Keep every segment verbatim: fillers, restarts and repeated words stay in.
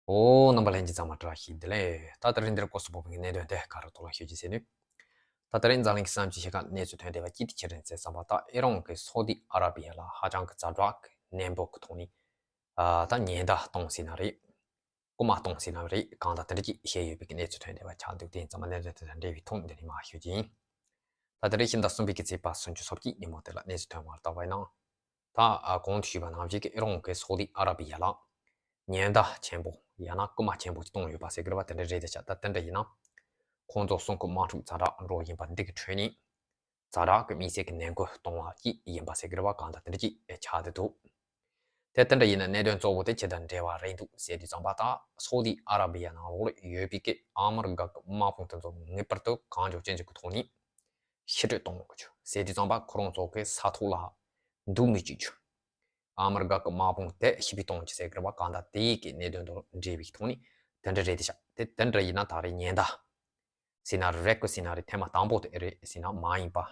ཨོ། རྣམ་པ་ལྷན་རྒྱས་ཚང་མ་བཀྲ་ཤིས་བདེ་ལེགས། ད་དེ་རིང་འདིར་སྐོར་སུ་ཕོག་པའི་གནད་དོན་དེ་ག་རེ་ཐོག་ལ་ཤོད་ཀྱི་ཟེར་ནས། ད་དེ་རིང་འཛམ་གླིང་གི་གསར་འགྱུར་ཆེ་ཁག་གནས་ཚུལ་ཐོན་བསྡད་པ་གཅིག་དེ་ཅི་རེད་ཟེར་བསམ་པ། ད་ཨི་རན་གྱིས་སོ་ཏི་ཨ་ར་བི་ཡ་ལ་ཧ་ཅང་གི་ཛ་དྲག་གི་ནན་པོ་གི་ཐོག་ནས་ཨ་ད་ཉེན་བརྡ་གཏོང་ཟིན་ན་རེད། སྐུལ་མ་གཏོང་ཟིན་ན་རེད། གང་ལྟར་དེ་འདྲ་ཅིག་བཤད་ཡོད་པའི་གནས་ཚུལ་ཐོན་བསྡད་པ་ཆགས་འདུག་དེ་ཡིན་ཙང་མ་གནད་དོན་དེ་དང་འབྲེལ་བའི་ཐོག་འདི་ནས་མར་ཤོད་ཀྱི་ཡིན། ད་དེ་རིང་ཕྱི་ཟླ་གསུམ་པའི་གི་ཚེས་པ་སུམ་ཅུ་སོ་གཅིག་ཉིན་མོ་དེ་ལ་གནས་ཚུལ་ཐོན་པར་བལྟ་བ་ཡིན་ན། ད་ཨ་གོང་དུ་ཞུས་པ་ནང་བཞིན་གྱི་ཨི་རན་གྱིས་སོ་ཏི་ཨ་ར་བི་ཡ་ལ་ཉེན་བརྡ་ཆེན་པོ་ཡང་ན་སྐུལ་མ་ཆེན་པོ་ཅིག་གཏོང་ཡོད་པ་ཟེར་གྱི་རེད་པ། དེ་འདྲ་རེད་དེ་ཤག་ད་དེ་འདྲ་ཡིན་ན་ཁོང་ཚོ་གསུང་གི་དམག་འཁྲུག་ཛ་དྲག་འགྲོ་བཞིན་པ་འདི་གི་ཁྲོད་ནས་ཛ་དྲག་གི་དམིགས་བསལ་གྱི་ནན་སྐུལ་གཏོང་བ་ཅིག་ཡིན་པ་ཟེར་གྱི་རེད་པ། གང་ལྟར་དེ་འདྲ་ཅིག་ཆགས་བསྡད་འདུག་དེ་དེ་འདྲ་ཡིན་ན་གནད་དོན་གཙོ་བོ་དེ་ཇི་ལྟར་འབྲེལ་བ་རེད་འདུག་ཟེར་དུས་ཙམ་པ། ད་སོ་ཏི་ཨ་ར་བི་ཡ་ནང་ལོགས་ལ་ཡོད་པའི་གི་ཨ་མི་རི་ཀ་གི་དམག་དཔུང་དེ་ཚོ་ངེས་པར་དུ་གང་མགྱོགས་ཅི་མགྱོགས་ཀྱི་ཐོག་ནས་ཕྱིར་སྤྲོད་གཏོང་དགོས་རྒྱུ་ཟེར་དུས་ཙམ་པ། ཁོ་རང་ཚོ་གི་ས་ཐོག་ལ་འདུག་མི་བཅུག་རྒྱུ། ཨ་མི་རི་ཀ་གི་དམག་དཔུང་དེ་ཕྱིར་འབུད་གཏོང་རྒྱུ་ཟེར་གྱི་རེད་པ། གང་ལྟར་དེའི་གི་གནད་དོན་དང་འབྲེལ་བའི་ཐོག་ནས་དེ་འདྲ་རེད་དེ་ཤག་དེ་དེ་འདྲ་ཡིན་ན་ད་རེས་ཉེན་བརྡ་ཟེར་ན་རེད་གི་ཟེར་ན་རེད། ཐེངས་མ་དང་པོ་དེ་རེད་ཟེར་ན་མ་ཡིན་པ།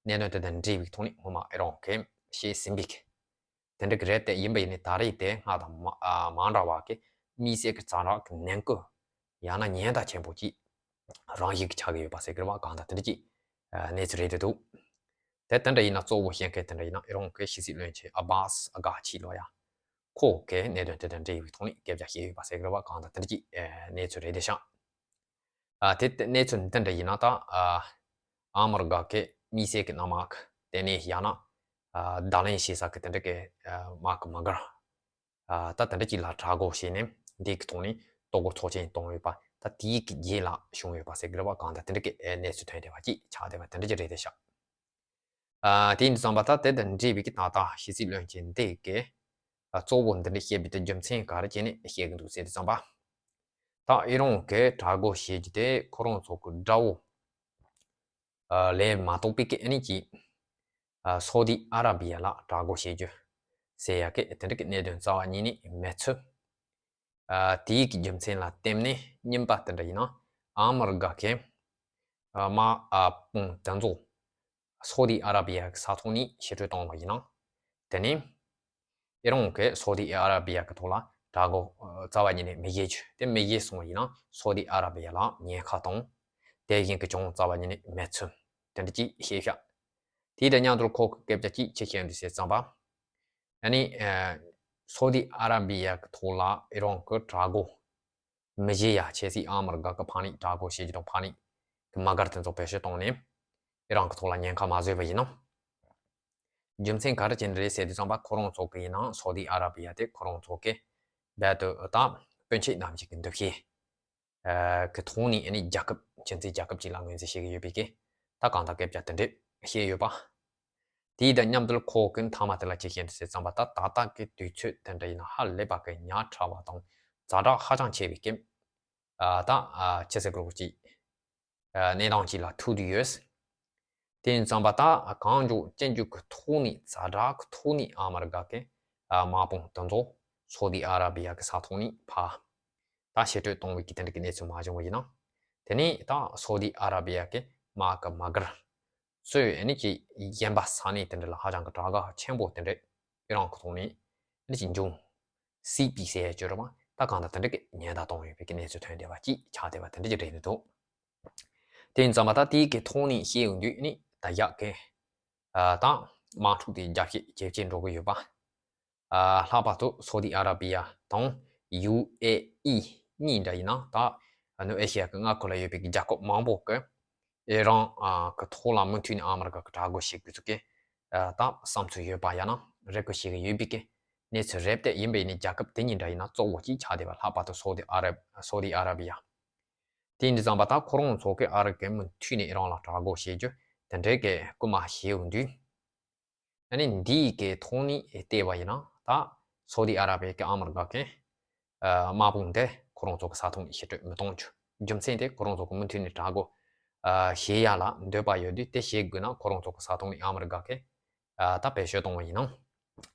གནད་དོན་དེ་དང་འབྲེལ་བའི་ཐོག་ནས་སྔོན་མ་ཨི་རན་གྱིས་བཤད་ཟིན་པའི་གི་དེ་འདྲ་གི་རེད། དེ་ཡིན་པ་ཡིན་ནའི་ད་རེས་དེ་སྔ་དང་མ་ཨ་མ་འདྲ་བ་གི་དམིགས་བསལ་གྱི་ཛ་དྲག་གི་ནན་སྐུལ་ཡང་ན་ཉེན་བརྡ་ཆེན་པོ་ཅིག་རང་བཞིན་གྱི་ཆགས་ཀྱི་ཡོད་པ་ཟེར་གྱི་རེད་པ། གང་ལྟར་དེ་འདྲ་ཅིག་ཨ་གནས་ཚུལ་རེད་དེ་འདུག་དེ་དེ་འདྲ་ཡིན་ན་གཙོ་བོ་བཤད་མཁན་དེ་འདྲ་ཡིན་ན་ཨི་རན་གྱི་ཕྱི་སྲིད་བློན་ཆེན་ཨ་བྷ་སི་ཨ་གྷ་ཆི་ལོ་ཡ། ཁོ་གིས་གནད་དོན་དེ་དང་འབྲེལ་བའི་ཐོག་ནས་སྐད་ཆ་བཤད་ཡོད་པ་ཟེར་གྱི་རེད་པ། གང་ལྟར་དེ་འདྲ་ཅིག་ཨ་གནས་ཚུལ་རེད་དེ་ཤག་ཨ་དེ་གནས་ཚུལ་འདི་འདྲ་ཡིན་ན་ད་ཨ་ཨ་མི་རི་ཀ་གི་དམིགས་བསལ་གྱི་གནམ་དམག་དེ་ནས་ཡང་ན་ཨ་བརྡ་ལན་བྱེད་ས་གི་དེ་འདྲ་གི་ཨ་དམག་གི་མ་གར་ཨ་ད་དེ་འདྲ་ཅིག་ལ་དྲག་རྒོལ་བྱས་ནས་འདི་གི་ཐོག་ནས་གཏོར་རྒོལ་ཚོགས་ཆེན་བཏང་ཡོད་པ། ད་དེའི་གི་རྗེས་ལ་བྱུང་ཡོད་པ་ཟེར་གྱི་རེད་པ། གང་ལྟར་དེ་འདྲ་གི་ཨ་གནས་ཚུལ་ཐོན་བསྡད་པ་ཅིག་ཆགས་བསྡད་པ་དེ་འདྲ་ཅིག་རེད་དེ་ཤག་ཨ་དེ་ཡིན་དུས་ཙམ་པ་ད་དེ་དང་འབྲེལ་བའི་གི་ད་ལྟ་ཕྱི་སྲིད་བློན་ཆེན་འདི་གིས་ཨ་གཙོ་བོ་འདི་འདྲ་བཤད་པའི་དེ་རྒྱུ་མཚན་ག་རེ་བྱས་ནས་བཤད་གི་འདུག་ཟེར་དུས་ཙམ་པ། ད་ཨི་རན་གྱིས་དྲག་རྒོལ་བྱེད་རྒྱུ་དེ་ཁོ་རང་ཚོ་གི་དགྲ་བོ་ཨ་ལས་མ་གཏོགས་པའི་གི་ཨ་ནི་ཅིག་ཨ་སོ་ཏི་ཨ་ར་བི་ཡ་ལ་དྲག་རྒོལ་བྱེད་རྒྱུ་ཟེར་ཡ་གི་དེ་འདྲ་གི་གནད་དོན་རྩ་བ་ཉིད་ནས་མེད་ཚུལ། ཨ་དེའི་གི་རྒྱུ་མཚན་ལ་བརྟེན་ནས་རྙིང་པ་དེ་འདྲ་ཡིན་ན་ཨ་མི་རི་ཀ་གིས་ཨ་དམག་ཨ་དཔུང་དེ་ཚོ་སོ་ཏི་ཨ་ར་བི་ཡ་གི་ས་ཐོག་ནས་ཕྱིར་སྤྲོད་གཏོང་བ་ཡིན་ན། དེ་ནས་ཨི་རན་གྱིས་སོ་ཏི་ཨ་ར་བི་ཡ་གི་ཐོག་ལ་དྲག་རྒོལ་ཨ་རྩ་བ་ཉིད་ནས་མི་བྱེད་རྒྱུ། དེ་མི་བྱེད་སོང་བ་ཡིན་ན་སོ་ཏི་ཨ་ར་བི་ཡ་ལ་ཉེན་ཁ་དང་དེ་བཞིན་གྱི་གྱོང་རྩ་བ་ཉིད་ནས་མེད་ཚུལ་དེ་འདྲ་ཅིག་བཤད་ཤག་དེའི་དང་མཉམ་དུ་ཁོ་གི་སྐད་ཆ་ཅིག་ཅི་བཤད་འདུག་ཟེར་ཙམ་པ། ཨ་ནི་ཨ་སོ་ཏི་ཨ་ར་བི་ཡ་གི་ཐོག་ལ་ཨི་རན་གྱིས་དྲག་རྒོལ་མི་བྱེད་ཡ། གལ་སྲིད་ཨ་མི་རི་ཀ་གི་ཕར་ནས་དྲག་རྒོལ་བྱེད་རྒྱུ་དང་ཕར་ནས་གི་དམག་སྒར་དེ་ཚོ་བེད་སྤྱོད་བཏང་ནས་ཨི་རན་གྱི་ཐོག་ལ་ཉེན་ཁ་མ་བཟོས་པ་ཡིན་ན། རྒྱུ་མཚན་ག་རེ་བྱས་ནས་རེད་ཟེར་དུས་ཙམ་པ། ཁོ་རང་ཚོ་གི་ཡིན་ན་སོ་ཏི་ཨ་ར་བི་ཡ་དེ་ཁོ་རང་ཚོ་གི་རྦད་དེ་ད་སྤུན་མཆེད་རྣམས་ཀྱི་འདུ་ཤེས་ཨ་གི་ཐོག་ནས་ཨ་ནི་རྒྱལ་ཁབ་ཁྱིམ་མཚེས་རྒྱལ་ཁབ་ཅིག་ལ་ངོས་འཛིན་བྱེད་ཀྱི་ཡོད་པའི་གི་ད་གང་ལྟར་སྐད་ཆ་དེ་འདྲ་བཤད་ཡོད་པ། དེའི་དང་མཉམ་དུ་ཁོ་གིས་མཐའ་མ་དེ་ལ་ཅི་བཤད་འདུག་ཟེར་ཙམ་པ། ད་ད་ལྟ་གི་དུས་ཚོད་དེ་འདྲ་ཡིན་ན་ཧ་ལས་པ་གི་ཉག་ཕྲ་བ་དང་ཛ་དྲག་ཧ་ཅང་ཆེ་བའི་གི་ཨ་ད་ཨ་ཅི་ཟེར་དགོས་ཀྱི་ཨ་གནས་སྟངས་ཅིག་ལ་ཐུག་བསྡད་ཡོད། དེ་ཡིན་ཙམ་པ་ད་གང་མགྱོགས་ཅི་མགྱོགས་ཀྱི་ཐོག་ནས་ཛ་དྲག་གི་ཐོག་ནས་ཨ་མི་རི་ཀ་གི་ཨ་དམག་དཔུང་དེ་ཚོ་སོ་ཏི་ཨ་ར་བི་ཡ་གི་ས་ཐོག་ནས་ཕར་ད་ཕྱིར་སྤྲོད་གཏོང་བའི་གི་དེ་འདྲ་གི་གནས་ཚུལ་མ་བྱུང་བ་ཡིན་ན། དེ་ནས་ད་སོ་ཏི་ཨ་ར་བི་ཡ་གི་དམག་གི་དམག་སྒར་ཚོས་ཨ་ནི་ཅིག་གཞན་པ་ས་གནས་དེ་འདྲ་ལ་ཧ་ཅང་གི་དྲག་རྒོལ་ཆེན་པོ་དེ་འདྲ་ཨི་རན་གི་ཐོག་ནས་ཨ་ནི་ཅིག་འབྱུང་སྲིད་པའི་ཟེར་ཡ་ཅིག་ཡོད་རེད་པ། ད་གང་ལྟར་དེ་འདྲ་གི་ཉེན་བརྡ་གཏོང་ཡོད་པའི་གི་གནས་ཚུལ་ཐོན་བསྡད་པ་ཅིག་ཆགས་བསྡད་པ་དེ་འདྲ་ཅིག་རེད་འདུག་དེ་ཡིན་ཙམ་པ་ད་དེའི་གི་ཐོག་ནས་བཤད་ཡོང་དུས་ཨ་ནི་ད་ཡག་གི་ཨ་ད་དམག་འཁྲུག་དེ་རྒྱ་སྐྱེད་ཇེ་ཆེར་འགྲོ་གི་ཡོད་པ། ཨ་ལྷག་པར་དུ་སོ་ཏི་ཨ་ར་བི་ཡ་དང་ཡུ་ཨེ་ཨི་གཉིས་འདྲ་ཡིན་ན་ད་ནུབ་ཨེ་ཤི་ཡ་གི་མངའ་ཁུལ་ལ་ཡོད་པའི་རྒྱལ་ཁབ་མང་པོ་གི་ཨི་རན་ཨ་གི་ཐོག་ལ་མུ་མཐུད་ནས་ཨ་མི་རི་ཀ་གི་དྲག་རྒོལ་བྱེད་དགོས་ཚུལ་གི་ཨ་ད་བསམ་ཚུལ་ཡོད་པ་ཡང་ན་རེ་སྐུལ་བྱེད་ཀྱི་ཡོད་པའི་གི་གནས་ཚུལ་རེད། དེ་ཡིན་པ་ཡིན་ནའི་རྒྱལ་ཁབ་དེ་གཉིས་འདྲ་ཡིན་ན་གཙོ་བོ་གཅིག་ཆགས་བསྡད་པ་ལྷག་པར་དུ་སོ་ཏི་ཨ་ར་སོ་ཏི་ཨ་ར་བི་ཡ། དེ་ཡིན་དུས་ཙམ་པ་ད་ཁོ་རང་ཚོ་གི་ཨ་རི་གི་མུ་མཐུད་ནས་ཨི་རན་ལ་དྲག་རྒོལ་བྱེད་རྒྱུ་དེ་འདྲའི་གི་སྐུལ་མ་བྱས་ཡོང་དུས། ཨ་ནི་འདིའི་གི་ཐོག་ནས་བལྟས་པ་ཡིན་ན་ད་སོ་ཏི་ཨ་ར་བི་ཡ་གི་ཨ་མི་རི་ཀ་གི་ཨ་དམག་དཔུང་དེ་ཁོ་རང་ཚོ་གི་ས་ཐོག་ནས་ཕྱིར་སྤྲོད་མི་གཏོང་རྒྱུ། རྒྱུ་མཚན་དེ་ཁོ་རང་ཚོ་གི་མུ་མཐུད་ནས་དྲག་རྒོལ་ཨ་བྱེད་ཡ་ལ་འདོད་པ་ཡོད་དུས་དེ་བྱེད་དགོས་ན་ཁོ་རང་ཚོ་གི་ས་ཐོག་ནས་ཨ་མི་རི་ཀ་གི་ཨ་ད་བེད་སྤྱོད་གཏོང་བ་ཡིན་ན་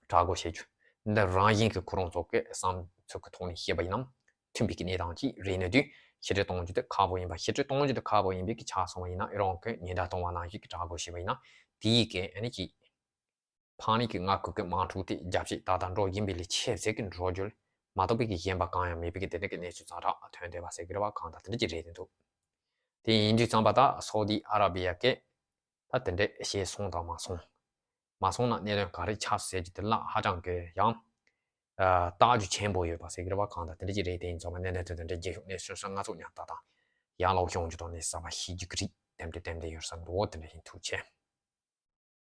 དྲག་རྒོལ་བྱེད་རྒྱུ། འདི་རང་བཞིན་གྱི་ཁོ་རང་ཚོ་གི་བསམ་ཚུལ་གི་ཐོག་ནས་བཤད་པ་ཡིན་ན་མཐུན་པའི་གི་གནས་སྟངས་ཅིག་རེད་ནི་དུས་ཕྱིར་སྤྲོད་གཏོང་རྒྱུ་དེ་ཁག་པོ་ཡིན་པ། ཕྱིར་སྤྲོད་གཏོང་རྒྱུ་དེ་ཁག་པོ་ཡིན་པའི་གི་ཆ་སོང་བ་ཡིན་ན་ཨི་རན་གི་ཉེན་བརྡ་གཏོང་བ་ནང་བཞིན་གི་དྲག་རྒོལ་བྱས་པ་ཡིན་ན་དེའི་གི་ཨ་ནི་ཅིག་ཕང་ནི་གི་མངའ་ཁུལ་གི་དམག་འཁྲུག་དེ་རྒྱ་བསྐྱེད་ཏག་ཏག་འགྲོ་བཞིན་པའི་ལས་ཆེ་ཟེར་གི་འགྲོ་རྒྱུ་ལས་ མ་གཏོགས་པའི་གི་གཞན་པ་གང་ཡང་མེད་པའི་གི་དེ་འདྲ་གི་གནས་ཚུལ་ཙམ་ར་ཐོན་བསྡད་པ་ཟེར་གི་རེད་བ། གང་ལྟར་དེ་འདྲ་ཅིག་རེད་དེ་འདུག་དེ་ཡིན་དུས་ཙམ་པ་ད་སོ་ཏི་ཨ་ར་བི་ཡ་གིས་ད་དེ་འདྲ་བྱས་སོང་དང་མ་སོང་། མ་སོང་ན་གནད་དོན་ག་རེ་ཆགས་ཟེར་གྱི་དེ་ལ་ཧ་ཅང་གི་ཡང་། ཨ། རྟགས་རྒྱུ་ཆེན་པོ་ཡོད་པ་ཟེར་གི་རེད་བ། གང་ལྟར་དེ་འདྲ་ཅིག་རེད། དེ་ཡིན་ཙམ་པ་གནད་དོན་དེ་འདྲ་རྒྱལ་ཤོག་གནས་ཚུལ་སོགས་ང་ཚོ་ཉར་ལྟ་དང་། ཡང་ལོག་ཤོང་རྒྱུ་དང་ནི་གསར་པ་ཤེས་རྒྱུ་གི་རིགས་ཏན་ཏན་ཏན་ཏན་ཡོད་ས་འདུག་དེ་འདྲ་ཡིན། ཐུགས་རྗེ་ཆེ།